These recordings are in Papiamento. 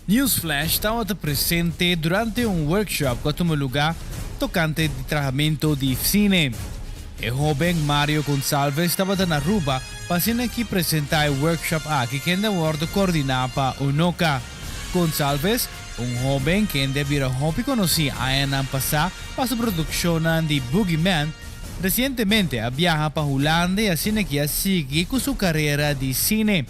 Newsflash tabata presente durante un workshop ku a tuma lugá tokante di trahamentu di sine. E hóben Mario Gonçalves tabata na Aruba pa asina aki presentá e workshop aki kende a wòrdu koordiná pa UNOCA. Gonçalves, un hóben kende a bira hopi konosí añanan pasá pa su produkshonnan di Boogeyman, resientemente a biaha pa Hulanda i asina aki a sigui ku su karera di sine.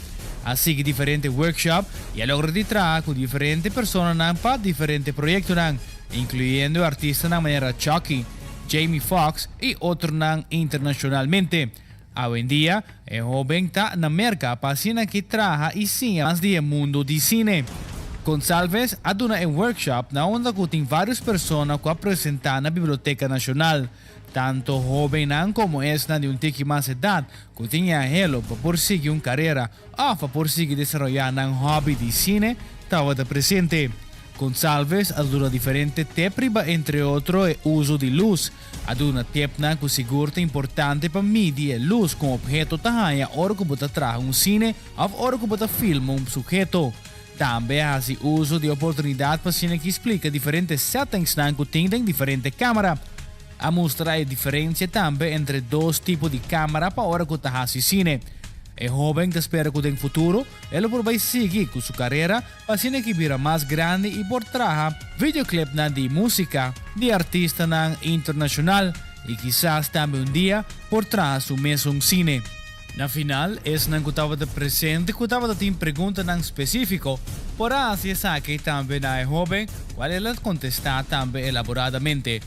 A sigui diferente workshop i a logra di traha ku diferente personanan pa diferente proyektonan, inkluyendo artistanan manera Chucky, Jamie Foxx i otronan internashonalmente. Awendia e hóben ta na Merka pa asina ki traha i siña mas di e mundu di sine. Gonçalves a duna e workshop na unda ku tin vários persona ku a presentá na Biblioteka Nashonal. Tanto hóbennan komo esnan di un tiki mas edat ku tin e anhelo pa por sigui un karera òf pa por sigui desaroyá nan hòbi di sine tabata presente. Gonçalves a duna diferente tep riba entre otro e uso di lus. A duna tepnan ku sigur ta importante pa midi e lus ku un opheto ta haña ora ku bo ta traha un sine òf ora ku bo ta filma un suheto. Tambe a hasi uso di e oportunidat pa asina ki splika diferente settingsnan ku tin den diferente kamera. A mustra e diferensia tambe entre dos tipo di kamera pa ora ku ta hasi sine. E hóben ta spera ku den futuro e lo por bai sigui ku su karera pa asina ki bira mas grandi i por traha videoclipnan di músika di artistanan internashonal i kisas tambe un dia por traha su mesun sine. Na final, esnan ku tabata presente ku tabata tin preguntanan spesífiko por a hasi esaki tambe na e hóben, kual el a kontestá tambe elaboradamente.